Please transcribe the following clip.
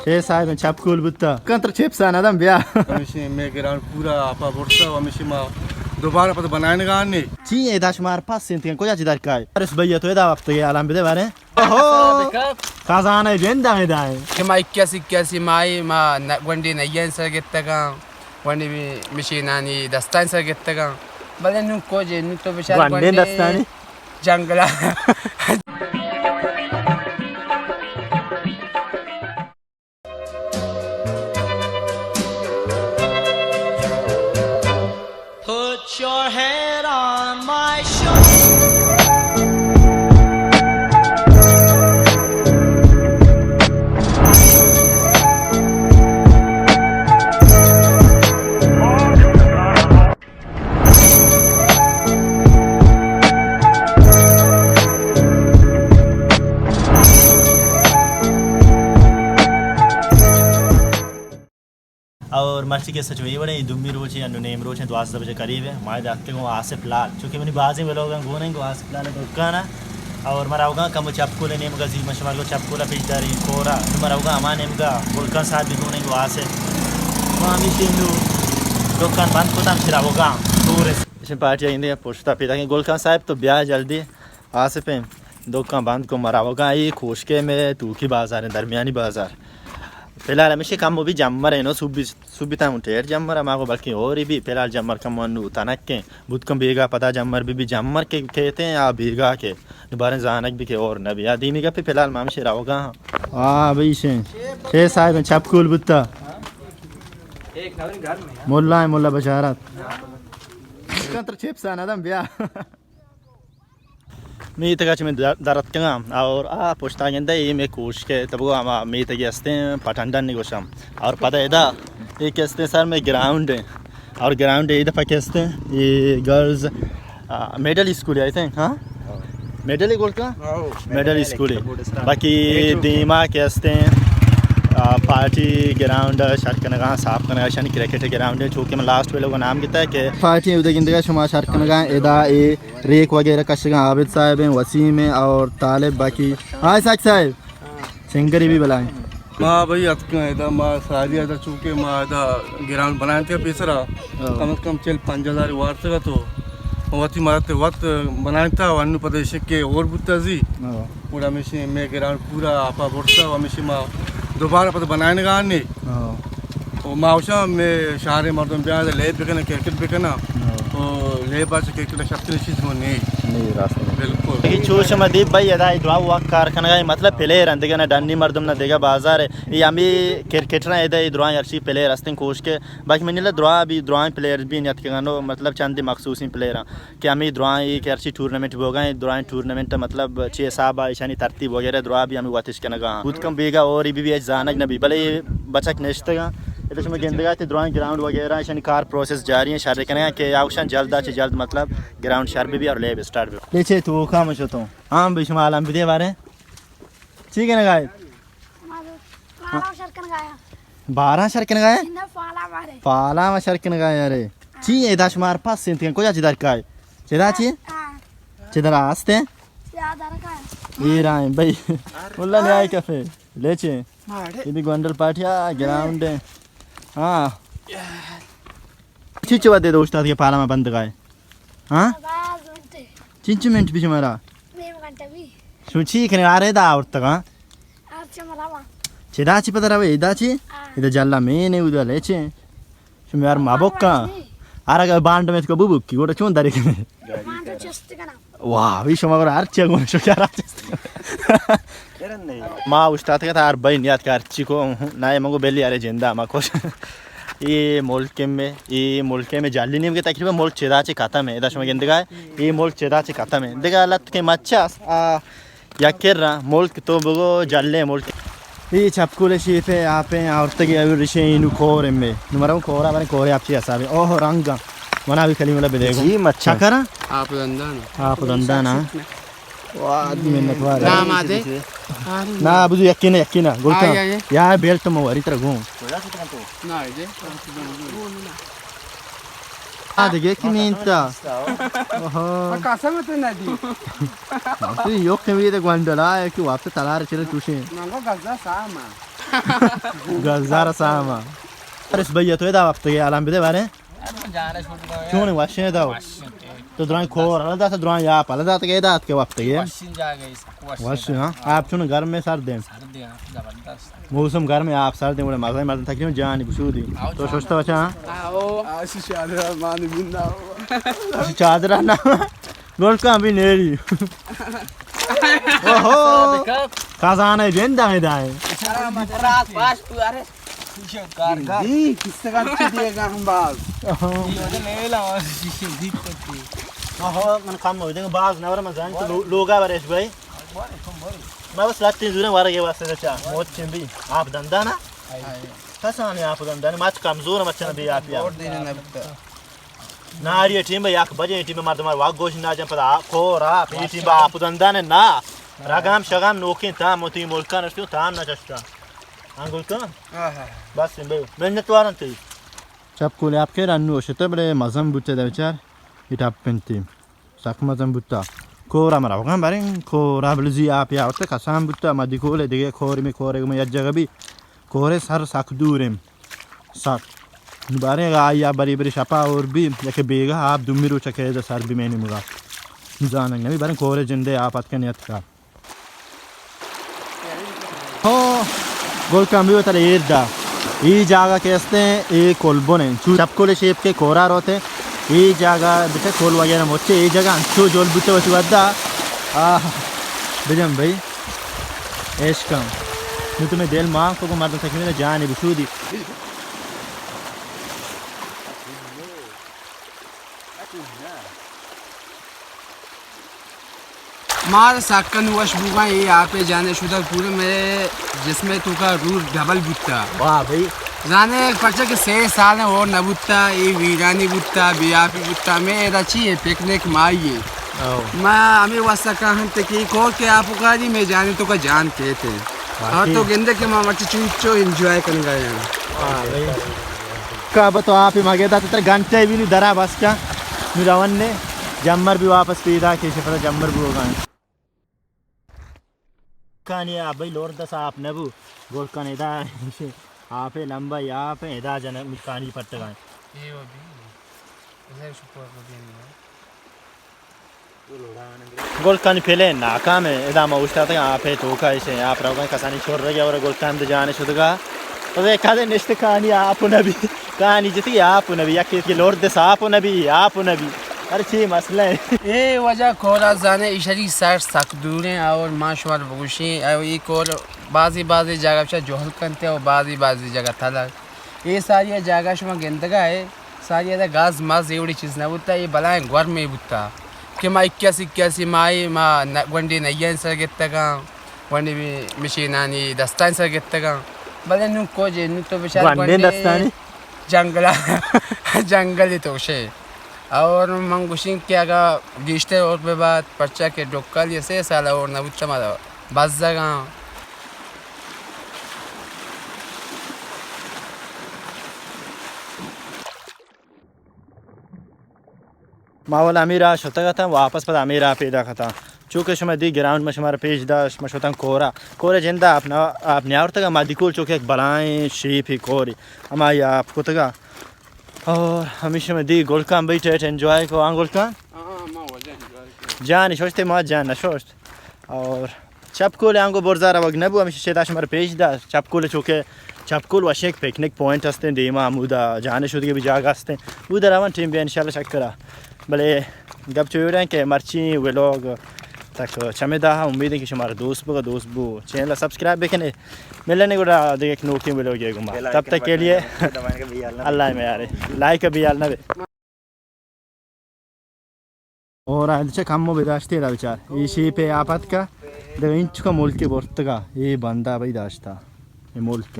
اے صاحب چپ کول بوتا۔ کنتر چپس آنا دم بیا۔ ہمیشہ میں گراؤنڈ پورا آپا برتا و ہمیشہ ما دوبارہ پتہ بنائنگا نے۔ چی ادا شمار پاس سنت کن کجا چی درکائے؟ ارس بھیا تو ادا وقت گئے عالم بدے بارے۔ اوہو۔ خزانہ جند ہمیں دائیں۔ کہ ما اکیاسی، اکیاسی ماہی ما ن-، گونڈی نئیان سر گتگاں، گونڈی می-، مشینانی دستان سر گتگاں۔ بلے نوں کجے، نوں تو بچار گونڈیں گونڈیں دستانی؟ جنگلا۔ Put your hand on my shoulder. اور مرچی قصہ چو اے وڑیں، اے دومی روچ انو نیم روچ، دوازدہ بجے قریب ہے، ما ادا اتکگوں آصف لال، چونکہ منی بازیں ولاگاں گون انت گوں آصف لال دکان ء، اور ما روگاں کمو چپکول نیمگا، زی ما شمارا گوں چپکول پیش داریں کورا، ما روگاں ہما نیمگا گلکان صاحب بھی گون انت گوں آصف، ما ہمیشی انو دکان بند کتا، ہمشی روگاں دور است۔ اشن پارٹی آئندے پشتا پیدا کن۔ گلکان صاحب تو بیا جلدی۔ آصف ایں، دکان بند کو، ما روگاں اے کوشکے میں توکی بازار ہیں، درمیانی بازار۔ فی الحال ہمیشی کم بھی جمر ہیں، نو صبح، صبح تاں ٹیر جمر ہے، ما کو بلکہ اور بھی فی الحال جمر کم انو تنک ہیں۔ بوت کم بیگا پدا جمر بھی، بھی جمر کے کہتے ہیں یا بیگا کے دوبارہ زانک بھی کہ اور نہ بھی۔ آ دیمی گپے فی الحال ما ہمشی روگاں۔ ہاں بھائی شے، شے صاحب چپ کول بوتا۔ مولا ہیں، مولا بشارت۔ کنتر چپس آنا دم بیا۔ میتگ ء چہ من در، در اتکگاں اور آ پشتا گندے اے مے کوشک ء تبو ہما میتگے ہستیں پٹنڈن گوشاں اور پدا ادا اے کہ ہستیں سر میں گراؤنڈ ہے اور گراؤنڈ اے دفعہ کہ ہستیں اے گرلز، آ، مڈل اسکول ہے، آئی تھنک، ہاں؟ مڈل گول کا؟ مڈل اسکول ہے۔ باقی دیما کہ ہستیں، آ، پارٹی گراؤنڈ شر کنگا، صاف کنگا، شانی کرکٹ گراؤنڈ ہے، چونکہ من لاسٹ ویلوگ نام گتا ہے کہ پارٹی ادھر گندگا شما شر کنگا، ادا اے ریک وغیرہ کشگاں عابد صاحب ہیں، وسیم ہیں اور طالب باقی۔ ہاں اسحاق صاحب، سنگری بھی بلائیں۔ ما بھائی اتکاں ادا، ما ساری ادا چونکہ ما ادا گراؤنڈ بنائیں تھے پیسرا، ہاں۔ کم از کم چل پنجاہ ہزار وارتگا تو وتی مرتے وقت بنائیں تھا، انو پتہ شکے اور بوتا زی۔ ہاں۔ اور ہمیشہ میں گراؤنڈ پورا آپا برتا، ہمیشہ ما دوبارہ پتہ بنائیں گا نے۔ ہاں۔ و ما اوشاں مئے شہرے مردم بیاں، لیب بکناں، کرکٹ بکناں۔ ہاں۔ و لیب ء چہ کرکٹ ء شرتریں چیز گوں نی۔ نی، راست نی۔ بالکل۔ اے چو شما دی بھائی ادا اے دراہ وقت کار کنگا، اے مطلب پلیئر انت، دگہ نہ ڈنی مردم نہ دگہ بازار۔ اے ہمے کرکٹر ادا اے دراہ ہرچی پلیئر ہستیں کوشک ء، باقی منی اللہ دراہ بھی دراہیں پلیئر بھی نیتکگاں، مطلب چندی مخصوصیں پلیئر کہ ہمے درائیں اے کہ ہرچی ٹورنامنٹ بوگا ایں، درائیں ٹورنامنٹ مطلب چے حساب ء ایشانی ترتیب وغیرہ درا بھی ہمے وتش کنگا آں۔ بوت کن بیگا اور بی بی ایچ زانگ نہ بی، بلے اے بچک نشتگاں۔ ادا شما گندگا تے درائیں گراؤنڈ وغیرہ ایشانی کار پروسیس جاری ہیں، شر کنگا کہ آوشان جلد چہ جلد مطلب گراؤنڈ شر بی بی اور لیب اسٹارٹ بی۔ لیچے تو کام شو تو۔ ہاں بھائی شما عالم بدے بارے۔ چی کنگا اے؟ پالاں شر کنگا آیا۔ باراں شر کنگا آیا؟ نہ، پالاں مارے۔ پالاں ما شر کنگا آیا رے۔ چی ادا شمار پاس سنت کن کجا چی درکائے؟ چدا چی؟ ہاں۔ چی در آستے؟ یا درکائے۔ اے رائیں بھائی۔ واللہ نیائے کفے۔ لیچے۔ ماڑے۔ یہ بھی گونڈل پارٹی آ گراؤنڈ ہے۔ ہاں۔ چی چی وھدے دو استاد کے پالا ما بند گائے؟ ہاں؟ باز منٹ۔ چنچو منٹ بھی شمارا؟ نیم گھنٹہ بھی۔ شما چی کنے آرے دا آورتگا؟ آر چہ مرا وا۔ چدا چی پتہ روے، ادا چی؟ ہاں۔ ادا جلا مینے ادا لیچے۔ شما یار ما بکا۔ آر اگر بانڈ میں کو بو بکی، گوڑا چون داری کنے؟ بانڈ چست کنا۔ واہ، وی شما گوڑا ہر چی گون شو کیا را چست کنا۔ ما استاد کے تھا ہر بھائی نیات کار چی کو، نہ منگو بیلی ارے جندا ما خوش۔ اے ملک میں، اے ملک میں جلی نیم کے تقریباً ملک چدا چے ختم ہے۔ ادا شما گندگا ہے، اے ملک چدا چے ختم ہے۔ دگا لت کے مچاس، آ، یک کرا ملک تو بگو جلے ملک۔ اے چپکول شیپ ہے، آپ ہیں، آورتگی ابھی رشے اینو کور میں۔ نمرہ کورا بنے کورے آپ چی حساب ہے۔ اوہ رنگا۔ منا بھی کلیم اللہ بدے گو۔ جی مچا۔ چکرا؟ آپ دندان۔ آپ دندان۔ واہ، دی منت وار۔ نام آدے؟ نا، بزو یقین، یقین، گلتا۔ آئی، آئی۔ یا بیلٹ مو وری تر گون۔ نا، آئی دے۔ آ دگہ کی مینتا۔ اوہو۔ قسم تو ندی۔ تو یو کہ وی دے گونڈلا ہے کہ واپس تلار چلے توشے۔ منگو گزا ساما۔ گزار ساما. ارس بھیا تو ادا وپتگے، الان بدے بارے. چون وشیں ادا؟ تو درائیں کور الان دات، درائیں یاپ الان دات کہ دات کہ وپتگے. وش، ہاں. آپ چون گرم ہے، سرد ہے؟ سرد ہے، زبردست. موسم گرم ہے، آپ سرد ہے، بڑے مزہ ہے، مردم تقریباً جانی بشودی. تو ششتا بچا؟ آسی چادر مانی بندہ. چادر نا. گل کن بھی نیری. اوہو. خزانہ زندہ ہے دائیں. دی کس کا چی دیے گا ہم باز. اوہو، من کم ہو دیں باز نہ ور، من زان تو لو-، لوگا ورش بھائی. ما بس لاتیں زوریں ورگے واسطے چا موت چن بھی آپ دندا نا. کسانی آپ دندا نا، مچ کمزور، مچ نہ بھی آپ یا. ناری ٹیم یک بجے ٹیم مردم وا گوش نہ جن پدا کور آپ ٹیم آپ دندان نا. رگام شگام نوکیں تام متی ملکان رسیو تام نہ چشتا. انگل کن. بس بے منت وارن تی. چپ کولے آپ کے رنو شتے بڑے مزم بوتے دے بچار. اٹاپ پنتی سک مزم بوتا. کور امر اوگان بریں، کور ابلزی آپ یا وقت کسان بوتا. مدی کولے دیگه کور می کور می یک جگہ بی. کورے سر سک دوریں. سک. باریں اگاں آئی ءَ بری بری شپا اور بی، یکے بیگاہ آپ دومی روچ ءَ کئیت سر بی مئے نیمگا. زانگ نبی باریں کورے جندے آپ اتکن اتکا. ہو، گل کن بی وتر ایر دا. ای جاگہ کہ استیں، ای کلبن ہیں. چو چپکل شیپ کے کورا روتے. ای جاگہ بتے کل وغیرہ مچے، ای جاگہ انچو جول بوتے وتی ودا. آہ، بجن بھائی. عشقم. نو تو مئے دل مان کو مردم تکمیل جانی بشودی. مار سکن وش بوگاں، اے آپ ءِ جانے شدگ پورے مئے جسم ءِ توکا روح ڈبل بوتا. واہ بھائی. زانے پرچا کہ سے سال اور نہ بوتا، اے ویرانی بوتا، بے آپی بوتا. مئے ادا چی ہے، پکنک مائی ہے. او. ما ہمیں واسطہ کہاں تک کہ کور کے آپ کاری مئے جانے توکا جان کہتے. اور تو گندے کہ ما مرچی چوچو انجوائے کنگا ہیں. واہ بھائی. کعبہ تو آپ ہی مگے دا تر گھنٹے بھی نہیں درا بس کا. نو روان نے جمر بھی واپس پیدا کے شفر جمر بھی ہوگا. کانی آپ بھائی لور دس آپ نبو. گول کن ادا آپ لمبا یا آپ ادا جن کانی پٹگا. اے وہ بھی. ازائی شکر کو دین. گل کن پلے ناکام ہے. ادا ما اوشتاتگاں آپ ءِ توکا، ایشے آپ روگاں کسانی چور رگے اور گل کن جانے شدگا. تو کدے نشت کانی آپ نبی، کانی جتی آپ نبی، یکی کہ لور دس آپ نبی، آپ نبی. ارے چی مسئلہ ہے؟ اے وجہ کورا زانے ایشری سر سک دوریں اور ما شمار بگوشیں، اے کور بازی بازی جگہ چا جہل کنتے اور بازی بازی جگہ تلگ. اے ساری جاگہ شما گندگا ہے، ساری ادا گاز ماز اے وڑی چیز نہ بوتا، اے بلائیں گورمے بوتا کہ ما اکیاسی اکیاسی ماہے ما ن-، گونڈے نئیانی سر گپتگاں، گونڈے مشینانی دستانی سر گپتگاں. بلے نوں کجے، نوں تو بچار گونڈے گونڈے دستانی؟ جنگلا، جنگل تو شے. اور من گوشیں کہ اگا گیشتر اور بہ بات، پرچا کہ ڈکل یہ سے سال اور نہ بوتا ما بزگاں. ما ولا ہمے راہ شتگ اتاں، واپس پدا ہمے راہ پیداک اتاں. چوکہ شما دی گراؤنڈ ما شمارا پیش داشت، ما شتاں کورا. کورا جندا آپ نہ، آپ نیاورتگا، ما دی کول چوکہ یک بلائیں شیپے کورے، ہمائی آپ کتگا. اور ہمیشہ ما دی گلکان بھائی ٹیٹ انجوائے کو، آں گلکان؟ ہاں، ما وجہ انجوائے کو. جان شوشتے ما جان نہ شوشت. اور چپ کول آنگو برزا روگ نہ بو، ہمیشہ شیدا شمار پیش دا. چپ کول چوکہ چپ کول وشیں پکنک پوائنٹ ہستیں، دیما ہمودا جانے شدگی بھی جاگہ ہستیں. اودا روان ٹیم بیا انشاءاللہ چکرا. بلے گپ چو وڑیں کہ مرچی ویلوگ تک چمے دا، امید ہے کہ شمارا دوست بو، دوست بو چینل سبسکرائب بکنے. ملنے گڑا دیگہ ایک نوکیں ویلوگ ہے گما. تب تک کے لیے اللہ میں یارے. لائک بھی یال نہ دے. اور آ چہ کمو بداشتے دا بچار. اے شیپ ءِ آپت کا دگہ انچکا ملک برتگا. اے بندہ بھائی داشتا. اے ملک.